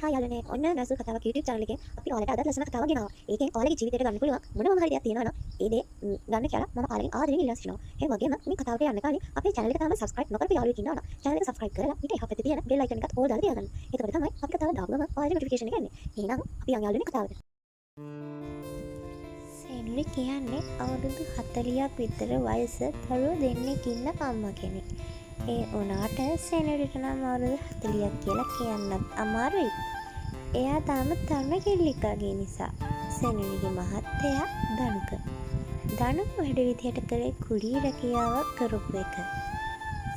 Hi යාළුවනේ, ඔන්න නසු කතාවක් YouTube channel එකෙන් අපි ඔයාලට අදත් ලස්සන කතාවක් ගෙනාවා. ඒකෙන් ඔයාලගේ ජීවිතේට ගන්න පුළුවන් මොනවම හරි දෙයක් තියෙනවා නම් ඒ දේ ගන්න කියලා මම ඔයාලගෙන් ආදරෙන් ඉල්ලා සිටිනවා. ඒ වගේම මේ කතාවට යන්න කලින් අපේ channel එක තාම subscribe නොකරපු යාළුවෙක් ඉන්නවා නම් channel එක subscribe කරලා ඊට එහා පැත්තේ තියෙන bell icon එකත් ඕල් දාලා තියාගන්න. එතකොට තමයි අපි කතාව දාපු ගමන් ඔයාලට notification එක එන්නේ. එහෙනම් අපි යන් යාළුවනේ කතාවට. සෙනුරි කියන්නේ අවුරුදු 40ක් විතර වයස දරුවෝ දෙන්නෙක් ඉන්න අම්මා කෙනෙක්. ඒ වුණාට සෙනුරිට නම් අවුරුදු 40ක් කියලා කියන්නත් අමාරුයි. එයා තාම තරුණ කෙල්ලෙක් වගේ නිසා. සෙනුරිගේ මහත්තයා ධනුක. ධනුක වැඩ විදිහට කළේ කුලී රැකියාවක් කරපු එක.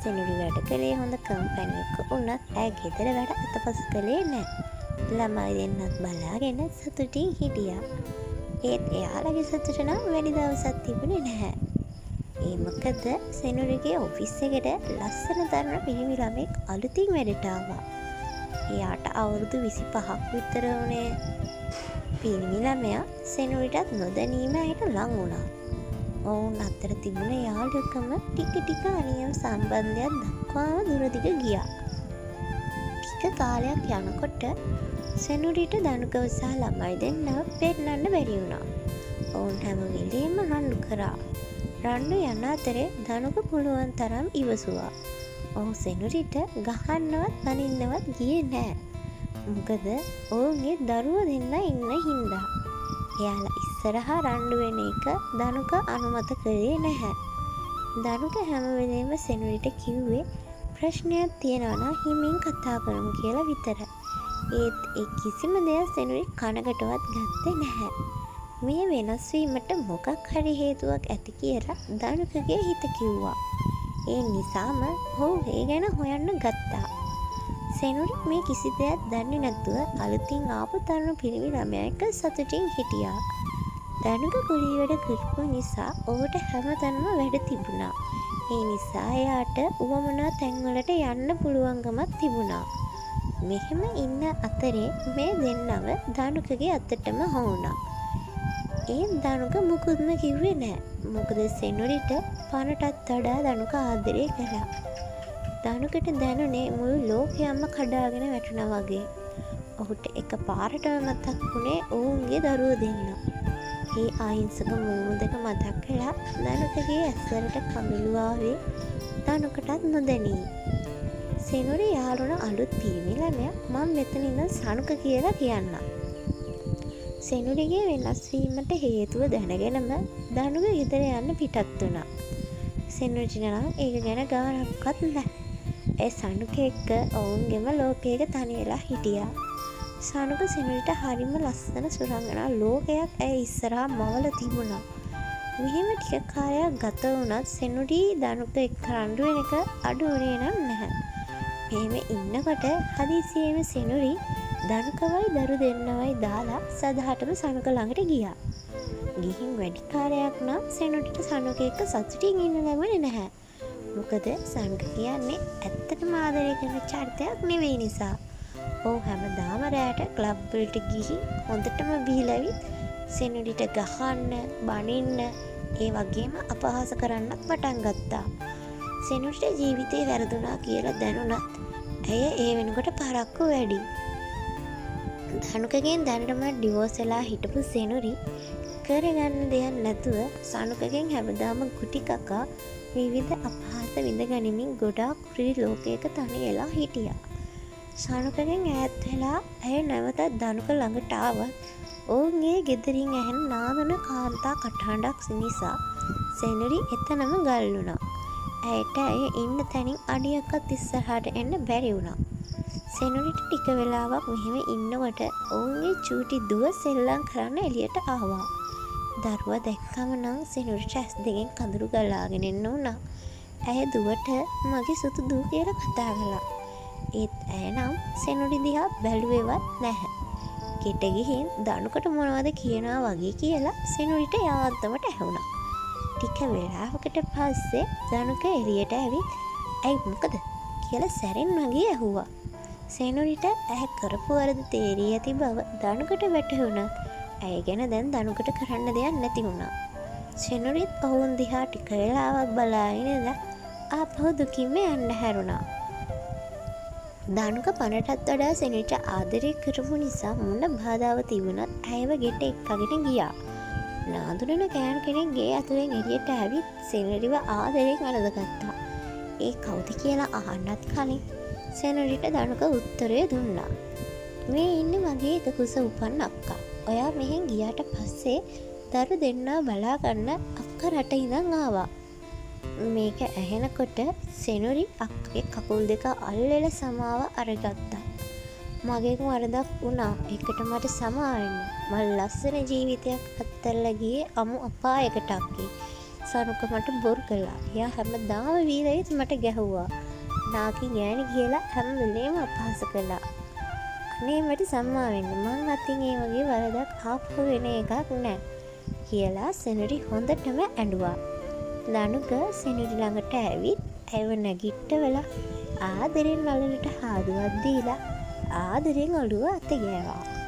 සෙනුරි වැඩ කළේ හොඳ කම්පැනි එකක වුණත් ඇය ගෙදර වැඩ අතපසු කළේ නෑ. ළමයි දෙන්නත් බලාගෙන සතුටින් හිටියා. ඒත් එයාලගේ සතුට නම් වැඩි දවසක් තිබුණේ නැහැ. ඒ මොකද සෙනුරිගේ ඔෆිස් එකට ලස්සන තරුණ පිරිමි ළමෙක් අලුතින් වැඩට ආවා. එයාට අවුරුදු 25ක් විතර වුණේ. පිරිමි ළමයා සෙනුරිටත් නොදැනීම ඇයට ලං වුණා. ඔවුන් අතර තිබුණ යාළුකම ටික ටික අනියම් සම්බන්ධයක් දක්වාම දුරදිග ගියා. ටික කාලයක් යනකොට සෙනුරිට ධනුකව සහ ළමයි දෙන්නව පෙන්නන්න බැරි වුණා. ඔවුන් හැම වෙලේම රණ්ඩු කරා. රණ්ඩු යන අතරේ ධනුක පුළුවන් තරම් ඉවසුවා. ඔහු සෙනුරිට ගහන්නවත් බනින්නවත් ගියේ නෑ. මොකද ඔවුන්ගේ දරුවෝ දෙන්නා ඉන්න හින්දා. එයාලා ඉස්සරහා රණ්ඩු වෙන එක ධනුක අනුමත කළේ නැහැ. ධනුක හැම වෙලේම සෙනුරිට කිව්වේ ප්‍රශ්නයක් තියෙනවා නම් හිමින් කතා කරමු කියලා විතරයි. ඒත් ඒ කිසිම දෙයක් සෙනුරි කනකටවත් ගත්තේ නැහැ. මේ වෙනස් වීමට මොකක් හරි හේතුවක් ඇති කියලා ධනුකගේ හිත කිව්වා. ඒ නිසාම ඔහු ඒ ගැන හොයන්න ගත්තා. සෙනුරි මේ කිසි දෙයක් දන්නේ නැතුව අලුතින් ආපු තරුණ පිරිමි ළමයා එක්ක සතුටින් හිටියා. ධනුක කුලී වැඩ කරපු නිසා ඔහුට හැමතැනම වැඩ තිබුණා. ඒ නිසා එයාට උවමනා තැන්වලට යන්න පුළුවන්කමක් තිබුණා. මෙහෙම ඉන්න අතරේ මේ දෙන්නව ධනුකගේ අතටම හවුණා. ඒත් ධනුක මුකුත්ම කිව්වේ නෑ. මොකද සෙනුරිට පණටත් වඩා ධනුක ආදරේ කළා. ධනුකට දැනුනේ මුළු ලෝකයක්ම කඩාගෙන වැටුණා වගේ. ඔහුට එක පාරටම මතක් වුණේ ඔවුන්ගේ දරුවෝ දෙන්නා. ඒ අහිංසක මූණු දෙක මතක් වෙලා ධනුකගේ ඇස්වලට කඳුළු ආවේ ධනුකටත් නොදැනී. සෙනුරි යාළුන අලුත් පිරිමි ළමයා මං මෙතන ඉඳන් සනුක කියලා කියන්නම්. සෙනුරිගේ වෙනස් වීමට හේතුව දැනගෙනම ධනුක ගෙදර යන්න පිටත් වුණා. සෙනුරිට නම් ඒක ගැන ගානක්වත් නෑ. ඇය සනුක එක්ක ඔවුන්ගෙම ලෝකයක තනි වෙලා හිටියා. සනුක සෙනුරිට හරිම ලස්සන සුරංගනා ලෝකයක් ඇය ඉස්සරහා මවලා තිබුණා. මෙහෙම ටික කාලයක් ගත වුණත් සෙනුරි ධනුක එක්ක රණ්ඩු වෙන එක අඩු වුණේ නම් නැහැ. මෙහෙම ඉන්නකොට හදිසියෙම සෙනුරි ධනුකවයි දරු දෙන්නවයි දාලා සදහටම සනුක ළඟට ගියා. ගිහින් වැඩි කාලයක් නම් සෙනුරිට සනුක එක්ක සතුටින් ඉන්න ලැබුණේ නැහැ. මොකද සනුක කියන්නේ ඇත්තටම ආදරය කරන චරිතයක් නෙවෙයි නිසා. ඔහු හැමදාම රෑට ක්ලබ් වලට ගිහින් හොඳටම බීලා ඇවිත් සෙනුරිට ගහන්න, බනින්න, ඒ වගේම අපහාස කරන්නත් පටන් ගත්තා. සෙනුරිට ජීවිතේ වැරදුනා කියලා දැනුණත් ඇය ඒ වෙනකොට පරක්කු වැඩි. ධනුකගෙන් දැනටමත් ඩිවෝස් වෙලා හිටපු සෙනුරි කරගන්න දෙයක් නැතුව සනුකගෙන් හැමදාම ගුටි කකා විවිධ අපහාස විඳ ගනිමින් ගොඩාක් කුරිරු ලෝකයක තනි වෙලා හිටියා. සනුකගෙන් ඈත් වෙලා ඇය නැවතත් ධනුක ළඟට ආවත් ඔවුන්ගේ ගෙදරින් ඇහෙන නාදන කාන්තා කටහඬක් නිසා සෙනුරි එතනම ගල් වුණා. ඇයට ඇය ඉන්න තැනින් අඩියක්වත් ඉස්සරහට එන්න බැරි වුණා. සෙනුරිට ටික වෙලාවක් මෙහෙම ඉන්නකොට ඔවුන්ගේ චූටි දුව සෙල්ලම් කරන්න එළියට ආවා. දරුවා දැක්කම නම් සෙනුරිට ඇස් දෙකෙන් කඳුළු ගලාගෙන එන්න වුණා. ඇය දුවට මගේ සුදු දුව කියලා කතා කළා. ඒත් ඇය නම් සෙනුරි දිහා බැලුවේවත් නැහැ. ගෙට ගිහින් ධනුකට මොනවද කියනවා වගේ කියලා සෙනුරිට යාන්තමට ඇහුණා. ටික වෙලාවකට පස්සේ ධනුක එළියට ඇවිත් ඇයි මොකද කියලා සැරෙන් වගේ ඇහුවා. සෙනුරිට ඇය කරපු වරද තේරී ඇති බව ධනුකට වැටහුණත් ඇය ගැන දැන් ධනුකට කරන්න දෙයක් නැති වුණා. සෙනුරිත් ඔවුන් දිහා ටික වෙලාවක් බලාගෙන ඉඳලා ආපහු දුකින්ම යන්න හැරුණා. ධනුක පණටත් වඩා සෙනුරිට ආදරය කරපු නිසා මොන බාධාව තිබුණත් ඇයව ගෙට එක්කගෙන ගියා. නාඳුනන ගෑනු කෙනෙක් ගේ ඇතුලෙන් එළියට ඇවිත් සෙනුරිව ආදරෙන් වැළඳගත්තා. ඒ කවුද කියලා අහන්නත් කලින් සෙනුරිට ධනුක උත්තරය දුන්නා. මේ ඉන්නේ මගේ එක කුස උපන් අක්කා. ඔයා මෙහෙන් ගියාට පස්සේ දරු දෙන්නා බලා ගන්න අක්කා රට ඉඳන් ආවා. මේක ඇහෙනකොට සෙනුරි අක්කගේ කකුල් දෙක අල්ලලා සමාව අරගත්තා. මගෙන් වරදක් වුණා. ඒකට මට සමා වෙන්න. මං ලස්සන ජීවිතයක් අත්හැරලා ගියේ අමු අපායකට අක්කේ. සනුක මට බොරු කළා. එයා හැමදාම බීලා ඇවිත් මට ගැහුවා. නාකි ගෑණි කියලා හැම වෙලේම අපහාස කළා. අනේ මට සමා වෙන්න. මං අතින් ඒ වගේ වරදක් ආපහු වෙන එකක් නෑ කියලා සෙනුරි හොඳටම ඇඬුවා. ධනුක සෙනුරි ළඟට ඇවිත් ඇයව නැගිට්ටවලා ආදරෙන් වළලට හාදුවක් දීලා ආදරෙන් ඔළුව අත ගෑවා.